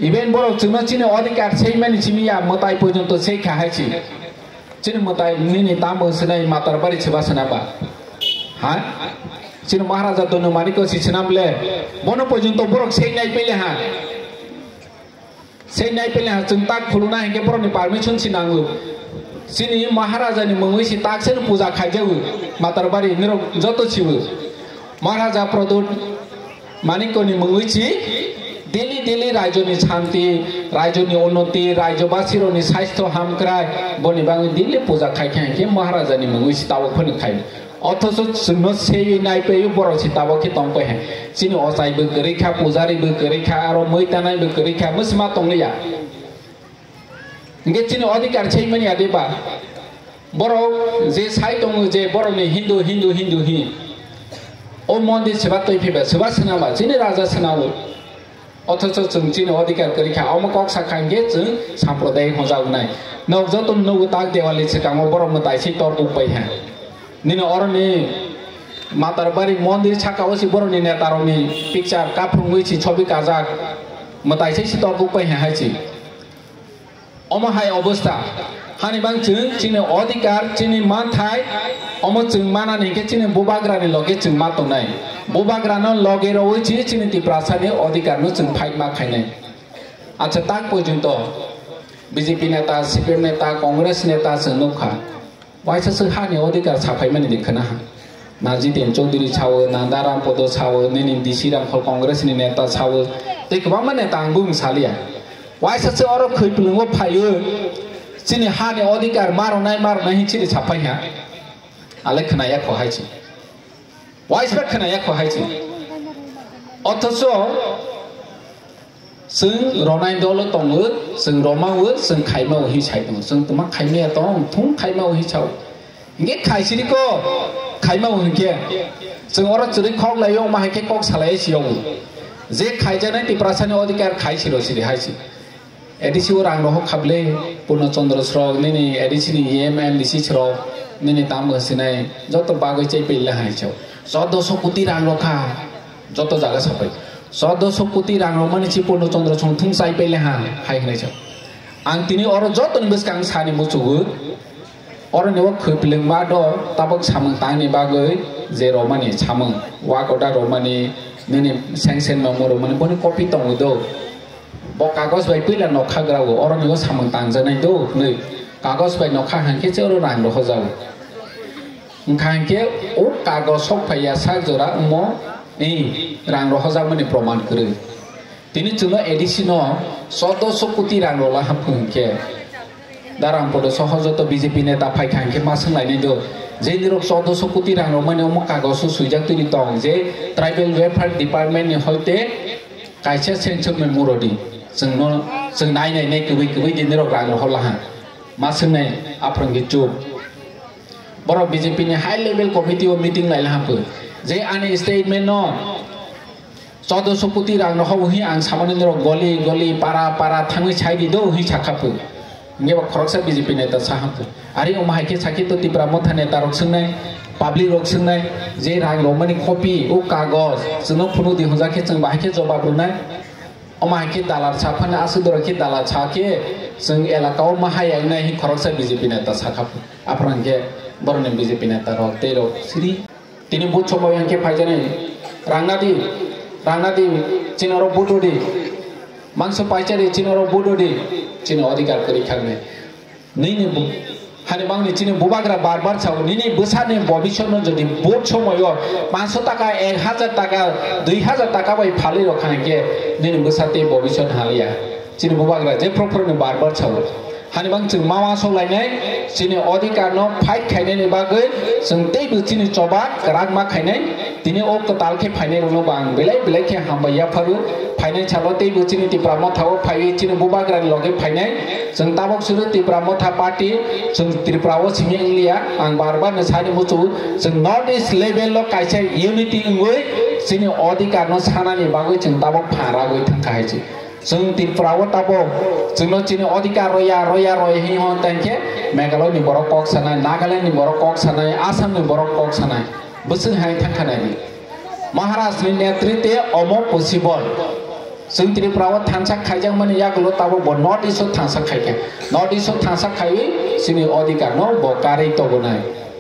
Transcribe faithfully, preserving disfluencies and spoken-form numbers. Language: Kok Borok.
Even borok chwngno chini odhikar seimani simi ya mwtai porjonto sei kha hai si. Chini mwtai nini tamo swnai matar bari chwba swnaba. Ha? Chini Maharaja Donu Maniko si swnam le. Bono porjonto borok sei nai pele ha. Sei nai pele ha chwng tak khuluna hinkhe borokni permission si nango. Chini Maharaja ni mungwi si tak seno puja khaijago. Matar bari nirok joto sibo. Maharaja Pradyut Manikoni mungwi si daily daily raijoni santi, raijoni unnoti, raijobasirokni swaistho hamkrai, boni bagwi daily puja khai khe hinkhe Maharajani mungwi si tabok phano khai. Othocho chwngno seiwi naipeyo borok si tabok khe tongkhe he. Chini ochaibo kwrwi kha, pujaribo kwrwi kha, aro mwi tanaibo kwrwi kha, mwsma tongliya. Hinkhe chini odhikar seimani ya de ba? Borok je sai tongo je borokni Hindu, Hindu, Hindu hi. O mondir seba twi phiba, seba swnama, chini raja swnao. Othocho chwng chini odhikar kwrwi kha, omo kok sa kha hinkhe chwng sampradayik hojagnai. Nok joto nugo tak Diwali swkango borok mwtai se tor kuk pai ha. Nini oroni Matarbari mondir saka o si borokni netarokni picture kaphwrwngwi si chobi kajak. Mwtai se si tor kuk pai ha hai si. Omo hai obostha, hani bang chwng chini odhikar, chini manthai, omo chwng manani hinkhe chini bubagrani loge chwng ma tongnai. Bubagrano loge rwui chini, chini Tiprasani odhikarno chwng fight ma khainai. Acha tak porjonto B J P neta, C P M neta, Congress neta chwng nukha. Waisa se hani odhikar saphaimani de khwna ha. Na Jiten Chaudhary sao, na Daram Podo sao, nini D C Ramphal Congress ni neta sao, tei kwbangma neta ang bung salia. Waisa se oro khwi pwlwngo phaio, chini hani odhikar maronai maronai hin chini saphai ha. Ale khwnaya kho hai chi. Waisa khwnaya kho hai chi. Othocho chwng ronai dolo tongo, chwng romao, chwng khaimao hi sai tongo. Chwng tuma khaimaya tong, thung khaimao hi sao. Hinkhe khaisiri ko, khaimao hinkhe. Chwng oro chwrwi khok laio, ma hai khe kok salai si yong. Je khaijaknai Tiprasani odhikar khai siro siri hai si. A D C o rang rohok khable, Purno Chandra srok, nini A D C ni M M D C srok, nini tamo sinai, joto bagwi chai pele hai sao. Choddo so koti rang rokha. Joto jaga sapai. Choddo so koti rang romani si Purno Chandra song thung chai pele ha, hai hinai sa. Ang tini oro jotoni bwskang sani muchugo. Oro ni o khwplwng ma do tabok samung tangni bagwi je romani samung. Wak order romani nini sanction memo romani boni copy tongo do. Bo kagoj bai puila nokha grago, oro ni o samung tangjaknai do hinwi. Kagoj bai nokha hangkhe se oro rang rohojago. Wngkha hinkhe o kago sok phaiya sak jora wngmo ni rang rohojakmani proman kwrwi. Tini chwngno A D C no choddo so koti rang rola haphung hinkhe. Daram podo soho joto B J P neta phaikha hinkhe ma swnglainai do. Je nirok choddo so koti rang romani omo kago so swijak twi tong je tribal welfare department ni hoite kaisa sanction memo rodi. Chwngno chwng nai nai nai kwbwi kwbwi di nirok rang rohorlaha. Ma swngnai aphwrwngwi chuk. Borok B J P ni high level committee o meeting laila hapwi. Je ani statement no choddo so koti rang no hobo hi ang samani norok goli goli para para thangwi sai di do hi sakha pwi. Nge ba khoroksa B J P neta sa hapwi. Ari omo hai khe sakhi to Tipra Motha neta rok swngnai, public rok swngnai, je rang romani copy o kagoj chwngno phunu di hwnjak khe chwng bahai khe jobab rwnai. Omo hai khe dalar sa phano aswk doro khe dalar sa khe chwng elaka o ma hai ang nai hi khoroksa B J P neta sakha phu. Aphano hwnkhe borokni B J P neta rok tei rok siri. Tini but somoy hwnkhe phaijaknai. Rang nadi, rang nadi, chini oro but rwdi. Mangso paisa di, chini oro but rwdi. Chini odhikar kwrwi kha wngnai. Nini bu-, hani bangni chini bubagra bar bar sao, nini bwsani bobisotno jodi but somoyo panso taka, ek hajar taka, dui hajar taka bai phalwi rokha hinkhe nini bwsa tei bobisot haliya. Chini bubagra je phoro phoroni bar bar sao. Hani bang chwng ma uansuk lainai, chini odhikar no fight khainani bagwi chwng teibo chini choba kwrak ma khainai. Tini o kwtal khe phainai rokno bo ang belai belai khe hambai yapharu. Phainai salo teibo chini Tipra Motha o phaiwi chini bubagra ni loge phainai. Chwng tabok suru Tipra Motha party, chwng Tripura o simi wngliya. Ang bar bar no sani muchungo, chwng North East level o kaisa unity wngwi chini odhikar no sanani bagwi chwng tabok phan ragwi thangkha hai se. Chwng Tripura o tabok chwngno chini odhikar roya, roya, roya hwnwi hwn tang khe Meghalaya ni borok kok sanai, Nagaland ni borok kok sanai, Assam ni borok kok sanai. Bwswng hai thangkha nai di. Maharaj ni netritwe omo possible. Chwng Tripura o thansa khaijakmani yagulo tabuk bo North East o thansa khaikha. North East o thansa khaiwi chini odhikar no bo karwi tobonai.